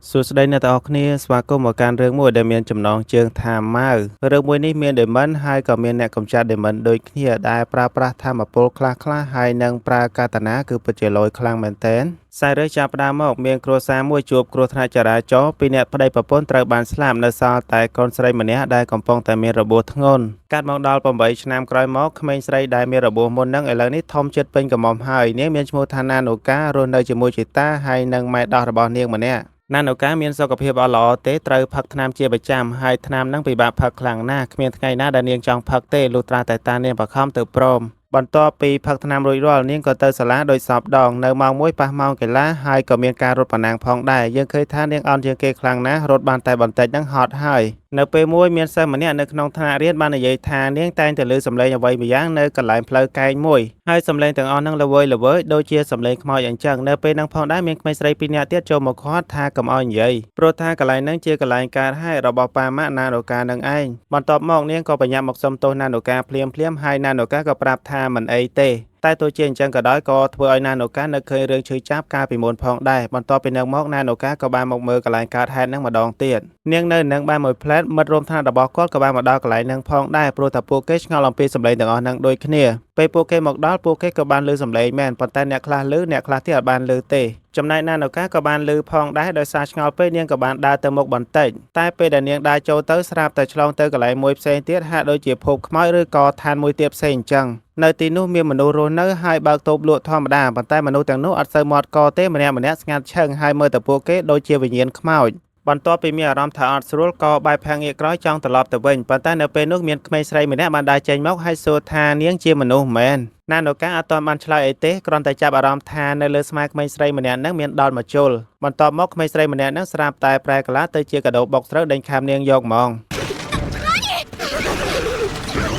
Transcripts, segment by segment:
សួស្តីអ្នកទាំងអស់គ្នាស្វាគមន៍មកកាន់រឿងមួយដែលមានចំណងជើងថាម៉ាវរឿងមួយនេះមាន Demon ហើយក៏មានអ្នកកម្ចាត់ Demon ដូចគ្នាដែលប្រើប្រាស់ធម៌ពលខ្លះៗហើយនិងប្រើកាតាណាគឺពិតជាលយខ្លាំងមែនទែនខ្សែរឿងចាប់ផ្ដើមមកមានគ្រួសារមួយជួបគ្រោះថ្នាក់ចរាចរណ៍ពីរនាក់ប្តីប្រពន្ធត្រូវបានស្លាប់នៅសល់តែកូនស្រីម្នាក់ដែលកំពុងតែមានរបួសធ្ងន់កាត់មកដល់8ឆ្នាំក្រោយមកក្មេងស្រីដែលមានរបួសមុននឹងឥឡូវនេះធំជិតពេញក្រមុំហើយនាងមានឈ្មោះថាណានូការស់នៅជាមួយជីតាហើយនិងម៉ែដោះរបស់នាងម្នាក់ណានូកាមានសុខភាពអត់ល្អទេត្រូវផឹកថ្នាំជាប្រចាំហើយថ្នាំនឹងពិបាកផឹកខ្លាំងណាស់គ្មានថ្ងៃណាដែលនាងចង់ផឹកទេលុះត្រាតែតានាងបខំទៅព្រមបន្ទាប់ពីផឹកថ្នាំរួចរាល់នាងក៏ទៅសាលាដោយសពដងនៅម៉ោង1ប៉ះម៉ោងកីឡាហើយក៏មានការរត់ប្រណាំងផងដែរយើងឃើញថានាងអន់ជាងគេខ្លាំងណាស់រត់បានតែបន្តិចហ្នឹងហត់ហើយនៅពេលមួយមានសិស្សម្នាក់នៅក្នុងថ្នាក់រៀនបាននិយាយថានាងតែងតែឮសំឡេងអ្វីម្យ៉ាងនៅកន្លែងផ្លូវកែងមួយហើយសំឡេងទាំងអស់ហ្នឹងល្វើយល្វើយដូចជាសំឡេងខ្មោចអញ្ចឹងនៅពេលហ្នឹងផងដែរមានក្មេងស្រីពីរនាក់ទៀតចូលមកខាត់ថាកុំឲ្យនិយាយព្រោះថាកន្លែងហ្នឹងជាកន្លែងកើតហេតុរបស់ប៉ាម៉ាក់ណានូកានឹងឯងបន្ទាប់មកនាងក៏បញ្ញាប់មកសុំទោសណានូកាភ្លាមភ្លាមហើយណានូកាក៏ប្រាប់ថាមិនអីទេតែទោះជាអញ្ចឹងក៏ដោយក៏ធ្វើឲ្យណានូកានៅឃើញរឿងឈឺចាប់កាលពីមុនផងដែរបន្ទាប់ពីនឹងមកណានូកាក៏បានមកមើលកន្លែងកើតហេតុហ្នឹងម្ដងទៀតនាងនៅនឹងបានមួយផ្លែតមិត្តរួមថ្នាក់របស់គាត់ក៏បានមកដល់កន្លែងហ្នឹងផងដែរព្រោះថាពួកគេឆ្ងល់អំពីសម្លេងទាំងអស់ហ្នឹងដូចគ្នាពេលពួកគេមកដល់ពួកគេក៏បានឮសម្លេងមែនប៉ុន្តែអ្នកខ្លះឮអ្នកខ្លះទៀតអត់បានឮទេចំណែកណានូកាក៏បានឮផងដែរដោយសារឆ្ងល់ពេកនាងក៏បានដើរទៅមុខបន្តិចតែពេលដែលនាងដើរចូលទៅស្រាប់តែឆ្លងទៅកន្លែងមួយផ្សេងទៀតហាក់ដូចជាភពខ្មោចឬក៏ឋានមួយទៀតផ្សេងអញ្ចឹងនៅទីនោះមានមនុស្សរស់នៅហើយបើកតូបលក់ធម្មតាប៉ុន្តែមនុស្សទាំងនោះអត់សូវមាត់កទេម្នាក់ម្នាក់ស្ងាត់ឈឹងហើយមើលទៅពួកគេដូចជាវិញ្ញាណខ្មោចបន្ទាប់ពីមានអារម្មណ៍ថាអត់ស្រួលក៏បែបផាំងងាកក្រោយចង់ត្រឡប់ទៅវិញប៉ុន្តែនៅពេលនោះមានក្មេងស្រីម្នាក់បានដើរចេញមកហើយសួរថានាងជាមនុស្សមែនណានូកាអត់ទាន់បានឆ្លើយអីទេគ្រាន់តែចាប់អារម្មណ៍ថានៅលើស្មាក្មេងស្រីម្នាក់ហ្នឹងមានដល់មួយជុលបន្ទាប់មកក្មេងស្រីម្នាក់ហ្នឹងស្រាប់តែប្រែក្លាទៅជាកាដូបុកស្រូវដេញខាំនាងយកហ្មង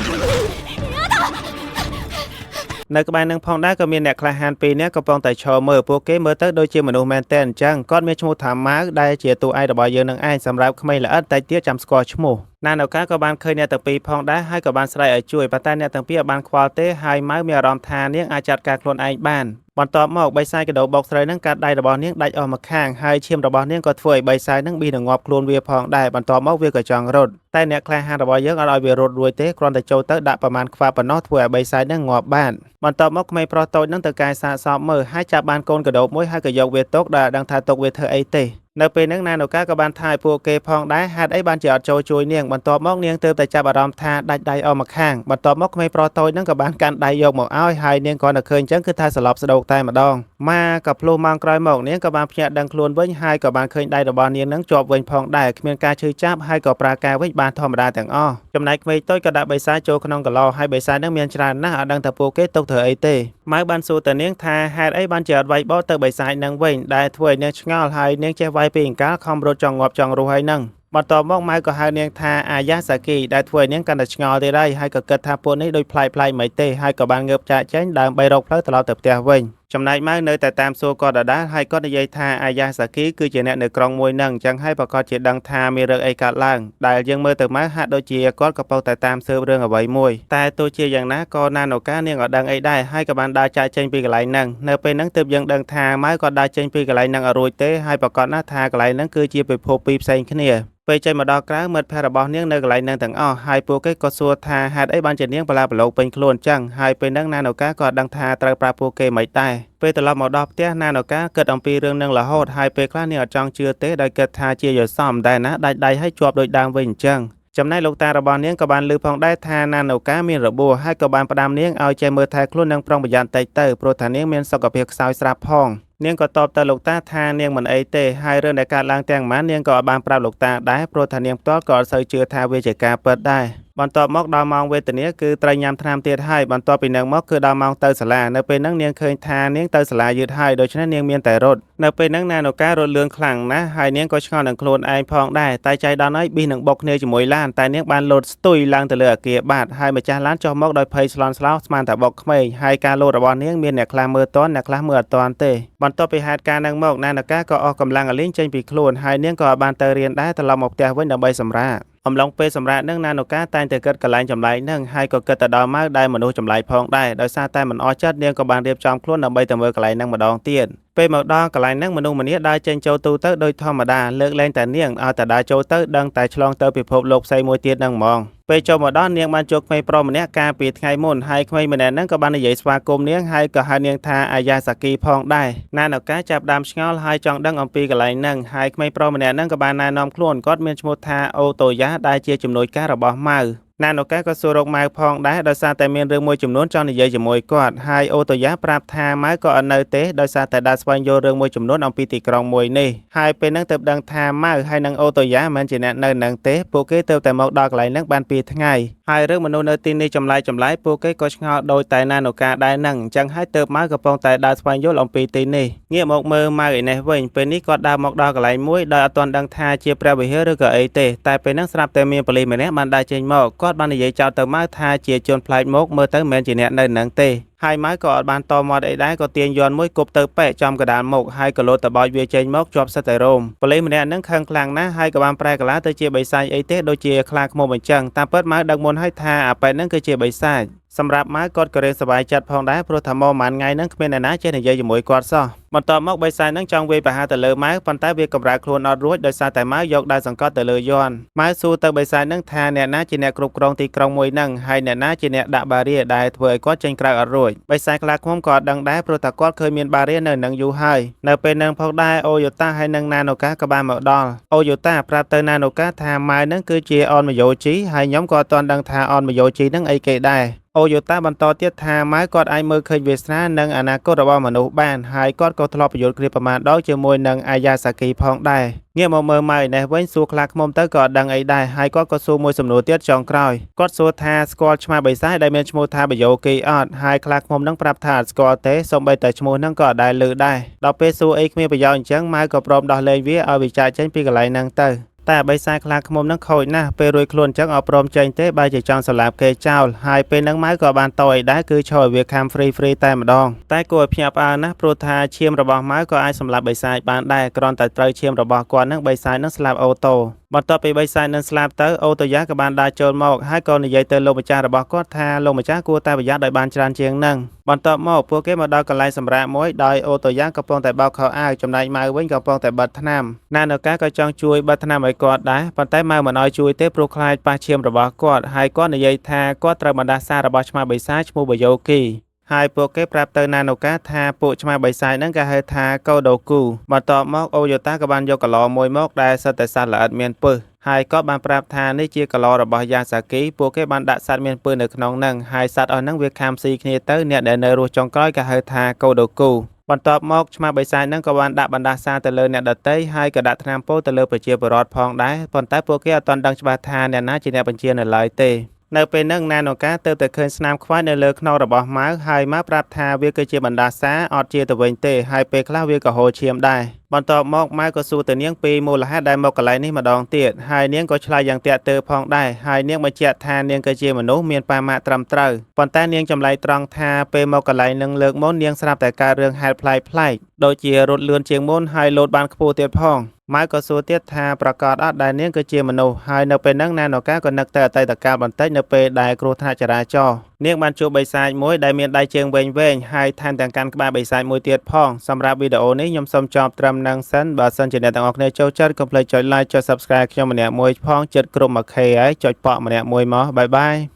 នៅក្បែរនឹងផងដែរក៏មានអ្នកក្លាហានពីរនាក់កំពុងតែឈរមើលពួកគេមើលទៅដូចជាមនុស្សមែនទែនអញ្ចឹងគាត់មានឈ្មោះថាម៉ាវដែលជាតួឯករបស់យើងនឹងឯងសម្រាប់ក្មេងល្អិតតែទៀតចាំស្គាល់ឈ្មោះណានូកាក៏បានឃើញអ្នកទាំងពីរផងដែរហើយក៏បានស្រែកឲ្យជួយប៉ុន្តែអ្នកទាំងពីរអត់បានខ្វល់ទេហើយម៉ាវមានអារម្មណ៍ថានាងអាចចាត់ការខ្លួនឯងបានបន្ទាប់មកបិសាចកដោបុកស្រីនឹងកាត់ដៃរបស់នាងដាច់អស់ម្ខាងហើយឈាមរបស់នាងក៏ធ្វើឲ្យបិសាចនឹងប៊ីនឹងងាប់ខ្លួនវាផងដែរបន្ទាប់មកវាក៏ចង់រត់តែអ្នកក្លាហានរបស់យើងអត់ឲ្យវារត់រួចទេគ្រាន់តែចូលទៅដាក់ប្រមាណខ្វាប៉ុណ្ណោះធ្វើឲ្យបិសាចនឹងងាប់បានបន្ទាប់មកក្មេងប្រុសតូចនឹងទៅកែសាកសពមើលហើយចាប់បានកូនកដោបមួយហើយក៏យកវាទុកដោយអត់ដឹងថាទុកវាធ្វើអីទេនៅពេលហ្នឹងណានូកាក៏បានថាឲ្យពួកគេផងដែរហេតុអីបានជាអត់ចូលជួយនាងបន្ទាប់មកនាងទើបតែចាប់អារម្មណ៍ថាដាច់ដៃអស់ម្ខាងបន្ទាប់មកក្មេងប្រុសតូចហ្នឹងក៏បានកាន់ដៃយកមកឲ្យហើយនាងគ្រាន់តែឃើញអញ្ចឹងគឺថាសន្លប់ស្ដោកតែម្ដងម៉ាក៏ភ្លោះម៉ោងក្រោយមកនាងក៏បានភ្ញាក់ដឹងខ្លួនវិញហើយក៏បានឃើញដៃរបស់នាងហ្នឹងជាប់វិញផងដែរគ្មានការឈឺចាប់ហើយក៏ប្រើការវិញបានធម្មតាទាំងអស់ចំណែកក្មេងតូចក៏ដាក់បិសាចចូលក្នុងកឡហើយបិសាចហ្នឹងមានច្រើនណាស់អត់ដឹងថាពួកគេទុកធ្វើអីទេម៉ៅបានសួរទៅនាងថាហេតុអីបានជាអត់វាយបោទៅបិសាចហ្នឹងវិញដែលធ្វើឲ្យនាងឆ្ងល់ហើយនាងចេះវាយពីអង្កាលខំរត់ចង់ងាប់ចង់រស់ហើយហ្នឹងបន្ទាប់មកម៉ៅក៏ហៅនាងថាអាយ៉ាសាគីដែលធ្វើឲ្យនាងកាន់តែឆ្ងល់ទៀតហើយហើយក៏គិតថាពួកនេះដូចប្លែកៗមិនទេហើយក៏បានងើបចាកចេញដើម្បីរកផ្លូវត្រឡប់ទៅផ្ទះវិញចំណែកម៉ៅនៅតែតាមសួរគាត់ដដែលហើយគាត់និយាយថាអាយ៉ាសាគីគឺជាអ្នកនៅក្រុងមួយហ្នឹងអញ្ចឹងហើយប្រកាសជាដឹងថាមានរឿងអីកើតឡើងដែលយើងមើលទៅម៉ៅហាក់ដូចជាគាត់កំពុងតែតាមស៊ើបរឿងអ្វីមួយតែទោះជាយ៉ាងណាក៏ណានូកានាងអត់ដឹងអីដែរហើយក៏បានដើរចាកចេញពីកន្លែងហ្នឹងនៅពេលហ្នឹងទើបយើងដឹងថាម៉ៅគាត់ដើរចេញពីកន្លែងហ្នឹងអត់រួចទេហើយប្រកាសណាស់ថាកន្លែងហ្នឹងគឺជាពិភពពីរផ្សេងគ្នាពេលចេញមកដល់ក្រៅមិត្តភក្តិរបស់នាងនៅកន្លែងហ្នឹងទាំងអស់ហើយពួកគេក៏សួរថាហេតុអីបានជានាងប្រឡាប្រឡូកពេញខ្លួនចឹងហើយពេលហ្នឹងណានូកាក៏ដឹងថាត្រូវប្រាប់ពួកគេមិនដែរពេលត្រឡប់មកដល់ផ្ទះណានូកាគិតអំពីរឿងហ្នឹងរហូតហើយពេលខ្លះនាងអត់ចង់ជឿទេដោយគិតថាជាយល់សមដែរណាដាច់ដៃឲ្យជាប់ដូចដើមវិញអញ្ចឹងចំណែកលោកតារបស់នាងក៏បានឮផងដែរថាណានូកាមានរបួសហើយក៏បានផ្ដាំនាងឲ្យចេះមើលថែខ្លួននិងប្រុងប្រយ័ត្នតិចទៅព្រោះថានាងមានសុខភាពខ្សោយស្រាប់ផងនាងក៏តបទៅលោកតាថានាងមិនអីទេហើយរឿងដែលកើតឡើងទាំងប៉ុន្មាននាងក៏អត់បានប្រាប់លោកតាដែរព្រោះថានាងផ្ទាល់ក៏អត់សូវជឿថាវាជាការពិតដែរបន្ទាប់មកដល់ម៉ោងវេទនាគឺត្រូវញ៉ាំថ្នាំទៀតហើយបន្ទាប់ពីនឹងមកគឺដល់ម៉ោងទៅសាលានៅពេលហ្នឹងនាងឃើញថានាងទៅសាលាយឺតហើយដូច្នេះនាងមានតែរត់នៅពេលហ្នឹងណានូការត់លឿនខ្លាំងណាស់ហើយនាងក៏ឆ្ងល់នឹងខ្លួនឯងផងដែរតែចៃដន្យហើយប៊ីសនឹងបុកគ្នាជាមួយឡានតែនាងបានលោតស្ទុយឡើងទៅលើអគារបាតហើយម្ចាស់ឡានចុះមកដោយភ័យស្លន់ស្លោស្មានតែបុកក្មេងហើយការលោតរបស់នាងមានអ្នកខ្លះមើលទាន់អ្នកខ្លះមើលអត់ទាន់ទេបន្ទាប់ពីហេតុការណ៍ហ្នឹងមកណានូកាក៏អស់កម្លាំងអលីងចេញពីខ្លួនហើយនាងក៏បានទៅរៀនដែរត្រឡប់មកផ្ទះវិញដើម្បីសម្រាកអំឡុងពេលសម្រាកនឹងណានូកាតែងតែគិតកន្លែងចម្លែកនឹងហើយក៏គិតទៅដល់ម៉ៅដែលមនុស្សចម្លែកផងដែរដោយសារតែមិនអស់ចិត្តនាងក៏បានរៀបចំខ្លួនដើម្បីទៅមើលកន្លែងហ្នឹងម្ដងទៀត ពេលមកដល់កន្លែងហ្នឹងមនុស្សម្នាដើរចេញចូលទូទៅដូចធម្មតាលើកលែងតែនាងឲ្យតែដើរចូលទៅដឹងតែឆ្លងទៅពិភពលោកផ្សេងមួយទៀតហ្នឹងហ្មងពេលចូលមកដល់នាងបានជួបក្មេងប្រុសម្នាក់កាលពីថ្ងៃមុនហើយក្មេងម្នាក់ហ្នឹងក៏បាននិយាយស្វាគមន៍នាងហើយក៏ហៅនាងថាអាយ៉ាសាគីផងដែរណានកាចាប់ដើមឆ្ងល់ហើយចង់ដឹងអំពីកន្លែងហ្នឹងហើយក្មេងប្រុសម្នាក់ហ្នឹងក៏បានណែនាំខ្លួនគាត់មានឈ្មោះថាអូតូយ៉ាដែលជាជំនួយការរបស់ម៉ៅណានកាក៏សួររកម៉ៅផងដែរដោយសារតែមានរឿងមួយចំនួនចង់និយាយជាមួយគាត់ហើយអូតូយ៉ាប្រាប់ថាម៉ៅក៏អត់នៅទេដោយសារតែដើរស្វែងយល់រឿងមួយចំនួនអំពីទីក្រុងមួយនេះហើយពេលហ្នឹងទើបដឹងថាម៉ៅហើយនិងអូតូយ៉ាមិនមែនជាអ្នកនៅនឹងទេពួកគេទើបតែមកដល់កន្លែងហ្នឹងបាន2ថ្ងៃហើយរឿងមនុស្សនៅទីនេះចម្លែកចម្លែកពួកគេក៏ឆ្ងល់ដោយតែណានកាដែរហ្នឹងអញ្ចឹងហើយទើបម៉ៅកំពុងតែដើរស្វែងយល់អំពីទីនេះងាកមកមើលម៉ៅឯនេះវិញពេលនេះគាត់ដើរមកដល់កន្លែងមួយដោយអត់ទាន់ដឹងថាជាព្រះវិហារឬក៏អីទេតែពេលហ្នឹងស្រាប់តែមានប៉ូលីសម្នាក់បានដើរចេញមកគាត់បាននិយាយចោទទៅម៉ៅថាជាជនប្លែកមុខមើលទៅមិនមែនជាអ្នកនៅនឹងទេហើយម៉ៅក៏អត់បានតមាត់អីដែរក៏ទាញយ័ន្តមួយគប់ទៅប៉ែកចំកណ្ដាលមុខហើយក៏លោតតបោចវាចេញមកជាប់សិតតែរោមប៉ូលីសម្នាក់ហ្នឹងខឹងខ្លាំងណាស់ហើយក៏បានប្រែកាឡាទៅជាបិសាចអីទេដូចជាខ្លាឃ្មុំអញ្ចឹងតាមពិតម៉ៅដឹងមុនហើយថាអាប៉ែកហ្នឹងគឺជាបិសាចសម្រាប់ម៉ៅគាត់ក៏រៀងសប្បាយចិត្តផងដែរព្រោះថាមកប្រហែលថ្ងៃហ្នឹងគ្មានអ្នកណាចេះនិយាយជាមួយគាត់សោះបន្ទាប់មកបិសាចហ្នឹងចង់វាយប្រហារទៅលើម៉ៅប៉ុន្តែវាកម្រើកខ្លួនអត់រួចដោយសារតែម៉ៅយកដៃសង្កត់ទៅលើយ័ន្តម៉ៅសួរទៅបិសាចហ្នឹងថាអ្នកណាជាអ្នកគ្រប់គ្រងទីក្រុងមួយហ្នឹងហើយអ្នកណាជាអ្នកដាក់បារីដែលធ្វើឲ្យគាត់ចេញក្រៅអត់រួចបិសាចខ្លាឃ្មុំក៏អត់ដឹងដែរព្រោះតែគាត់ឃើញមានបារីនៅនឹងយូរហើយនៅពេលហ្នឹងផងដែរអូយ៉ូតាហើយនិងណាណូកាក៏បានមកដល់អូយ៉ូតាប្រាប់ទៅណាណូកាថាម៉ៅហ្នឹងគឺជាអនមយោជីហើយខ្ញុំក៏អត់ទាន់ដឹងថាអនមយោជីហ្នឹងអីគេដែរអូយ៉ូតាបន្តទៀតថាម៉ៅគាត់អាចមើលឃើញវាសនានិងអនាគតរបស់មនុស្សបានហើយគាត់ក៏ធ្លាប់ប្រយុទ្ធគ្នាប្រមាណដងជាមួយនឹងអាយ៉ាសាគីផងដែរងាកមកមើលម៉ៅឯនេះវិញសួរខ្លាឃ្មុំទៅក៏អត់ដឹងអីដែរហើយគាត់ក៏សួរមួយសំណួរទៀតចុងក្រោយគាត់សួរថាស្គាល់ឆ្មាបិសាចដែលមានឈ្មោះថាបយោគីអត់ហើយខ្លាឃ្មុំនឹងប្រាប់ថាអត់ស្គាល់ទេសូម្បីតែឈ្មោះនឹងក៏អត់ដែលឮដែរដល់ពេលសួរអីគ្មានប្រយោជន៍អញ្ចឹងម៉ៅក៏ព្រមដោះលែងវាឲ្យវាចាកចេញពីកន្លែងហ្នឹងទៅតែបិសាចខ្លាឃ្មុំនឹងខូចណាស់ពេលរួចខ្លួនអញ្ចឹងអត់ព្រមចេញទេបែរជាចង់សម្លាប់គេចោលហើយពេលហ្នឹងម៉ៅក៏បានតអីដែរគឺឈរឲ្យវាខាំ free free តែម្ដងតែគួរឲ្យភ្ញាក់ផ្អើលណាស់ព្រោះថាឈាមរបស់ម៉ៅក៏អាចសម្លាប់បិសាចបានដែរគ្រាន់តែត្រូវឈាមរបស់គាត់នឹងបិសាចនឹងស្លាប់ auto បន្ទាប់ពីបិសាចនឹងស្លាប់ទៅអូតូយ៉ាក៏បានដើរចូលមកហើយក៏និយាយទៅលោកម្ចាស់របស់គាត់ថាលោកម្ចាស់គួរតែប្រយ័ត្នឲ្យបានច្រើនជាងនឹងបន្ទាប់មកពួកគេមកដល់កន្លែងសម្រាកមួយដោយអូតូយ៉ាកំពុងតែបោកខោអាវចំណែកម៉ៅវិញកំពុងតែបិទថ្នាំណានកាក៏ចង់ជួយបិទថ្នាំឲ្យគាត់ដែរប៉ុន្តែម៉ៅមិនឲ្យជួយទេព្រោះខ្លាចប៉ះឈាមរបស់គាត់ហើយគាត់និយាយថាគាត់ត្រូវបណ្ដាសារបស់ឆ្មាបិសាចឈ្មោះបយោគីហើយពួកគេប្រាប់ទៅណានូកាថាពួកឆ្មាបិសាចហ្នឹងគេហៅថាកូដូគូបន្ទាប់មកអូយ៉ូតាក៏បានយកកឡមួយមកដែលសិតតែសត្វល្អិតមានពឹសហើយក៏បានប្រាប់ថានេះជាកឡរបស់យ៉ាសាគីពួកគេបានដាក់សត្វមានពឹសនៅក្នុងហ្នឹងហើយសត្វអស់ហ្នឹងវាខាំស៊ីគ្នាទៅអ្នកដែលនៅរស់ចុងក្រោយគេហៅថាកូដូគូបន្ទាប់មកឆ្មាបិសាចហ្នឹងក៏បានដាក់បណ្ដាសាទៅលើអ្នកដទៃហើយក៏ដាក់ថ្នាំពុលទៅលើប្រជាពលរដ្ឋផងដែរប៉ុន្តែពួកគេអត់ទាន់ដឹងច្បាស់ថាអ្នកណាជាអ្នកបញ្ជានៅឡើយទេនៅពេលហ្នឹងណានកាទើបតែឃើញស្នាមខ្វែងនៅលើខ្នងរបស់ម៉ៅហើយម៉ៅប្រាប់ថាវាគឺជាបណ្ដាសាអត់ជាទៅវិញទេហើយពេលខ្លះវាក៏ហូរឈាមដែរបន្ទាប់មកម៉ៅក៏សួរទៅនាងពីមូលហេតុដែលមកកន្លែងនេះម្ដងទៀតហើយនាងក៏ឆ្លើយយ៉ាងទាក់ទើផងដែរហើយនាងបញ្ជាក់ថានាងគឺជាមនុស្សមានបាម៉ាក់ត្រឹមត្រូវប៉ុន្តែនាងចម្លែកត្រង់ថាពេលមកកន្លែងនឹងលើកមុននាងស្រាប់តែកើតរឿងហេតុប្លែកៗដូចជារត់លឿនជាងមុនហើយលោតបានខ្ពស់ទៀតផងម៉ៅក៏សួរទៀតថាប្រកាសអត់ដែលនាងគឺជាមនុស្សហើយនៅពេលហ្នឹងណានកាក៏នឹកទៅអតីតកាលបន្តិចនៅពេលដែលគ្រោះថ្នាក់ចរាចរណ៍នាងបានជួបបិសាចមួយដែលមានដៃជើងវែងៗហើយថែមទាំងកាន់ក្បាលបិសាចមួយទៀតផងសម្រាប់វីដេអូនេះខ្ញុំសូមចប់ត្រឹមហ្នឹងសិនបើសិនជាអ្នកទាំងអស់គ្នាចូលចិត្តកុំភ្លេចចុច like ចុច Subscribe ខ្ញុំម្នាក់មួយផងចិត្តគ្រប់ 1K ហើយចុចប៉ក់ម្នាក់មួយមក bye bye.